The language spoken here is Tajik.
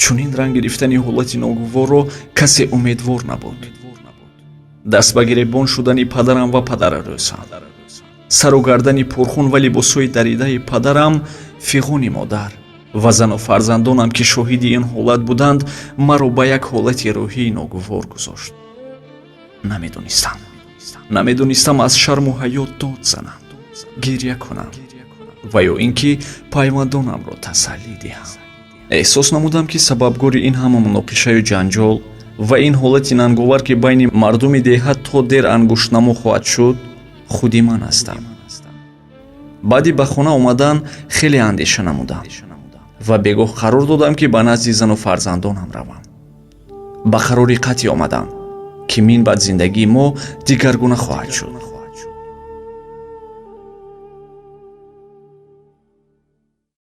Чунин ранг гирифтани ҳолати ногуворро касе умедвор набуд. Даст ба гиребон шудани падарам ва падарарӯсам, сару гардани пурхун ва либосҳои даридаи падарам, фиғони модар ва зану фарзандонам, ки шоҳиди ин ҳолат буданд, маро ба як ҳолати рӯҳии ногувор гузошт. Намедонистам аз шарму ҳаё дод занам, гиря кунам ва ё ин ки пайвандонамро тасаллӣ диҳам. Эҳсос намудам, ки сабабгори ин ҳама муноқишаю ҷанҷол ва ин ҳолати нанговар, ки байни мардуми деҳа то дер ангуштнамо хоҳад шуд, худи ман ҳастам. Баъди ба хона омадан хеле андеша намудам ва бегоҳ қарор додам, ки ба назди зану фарзандонам равам. Ба қарори қатъӣ омадам, ки мин баъд зиндагии мо дигаргуна хоҳад шуд.